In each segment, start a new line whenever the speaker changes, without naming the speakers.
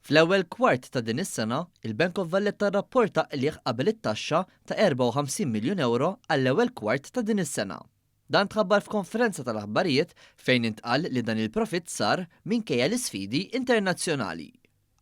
Fl-ewwel kwart ta' din is-sena, il-Bank of Valletta rrapporta qligħ qabel it-taxxa ta' 54 miljun ewro għall-ewwel kwart ta' din is-sena. Dan tħabbar f'konferenza tal-aħbarijiet fejn intqal li dan il-profitt sar minkejja l-isfidi internazzjonali.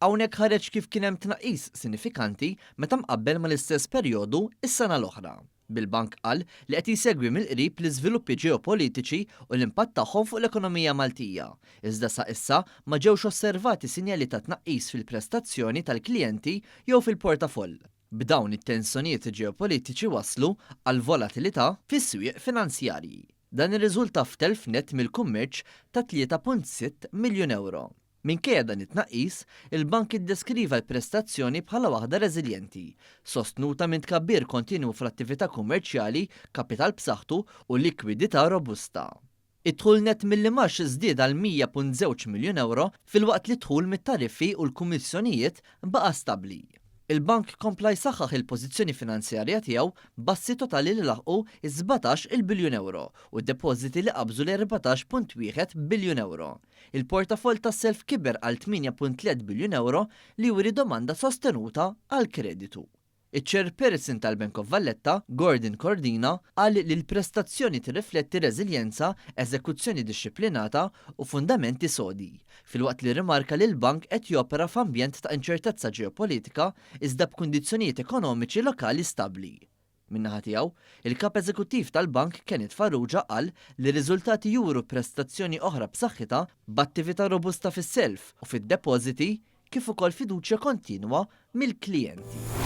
Hawnhekk ħareġ kif kien hemm tnaqqis sinifikanti meta mqabbel mal-istess perjodu s-sena l-oħra, bil-bank qal li qed jsegwi mill-qrib l-iżviluppi ġeopolitiċi u l-impatt tagħhom fuq l-ekonomija Maltija, iżda sa issa ma ġewx osservati sinjali ta' tnaqqis fil-prestazzjoni tal-klijenti jew fil-portafoll. B'dawn it-tensjonijiet ġeopolitiċi wasslu għal volatilità fis-swieq finanzjarji. Dan irriżulta f'telf nett mill-kummerċ ta' 3.6 miljun ewro. Minkejja dan it-tnaqqis, il-bank iddeskriva l-prestazzjoni bħala waħda reżiljenti, sostnuta minn tkabbir kontinwu fl-attività kummerċjali, kapital b'saħħtu u likwidità robusta. Id-dħul nett mill-imgħax żdied għal 100.2 miljun ewro filwaqt li d-dħul mit-tariffi u l-kummissjonijiet baqa' stabbli. Il-bank kompla jsaħħaħ il-pożizzjoni finanzjarja tiegħu b'assi totali li laħqu s-17 il biljun ewro u depożiti li qabżu l-14.1 biljun ewro. Il-portafoll tas-self kiber għal 8.3 biljun ewro li juri domanda sostenuta għall-kreditu. Iċ-Chairperson tal-Bank of Valletta, Gordon Cordina, qal li l-prestazzjoni tirrifletti reżiljenza, eżekuzzjoni dixxiplinata u fundamenti sodi, filwaqt li rrimarka li l-bank qed jopera f'ambjent ta' inċertezza ġeopolitika iżda b'kundizzjonijiet ekonomiċi lokali stabbli. Min-naħa tiegħu, il-Kap Eżekuttiv tal-Bank Kenneth Farrugia qal li r-riżultati juru prestazzjoni oħra b'saħħitha b'attività robusta fis-self u fid-depożiti kif ukoll fiduċja kontinwa mill-klijenti.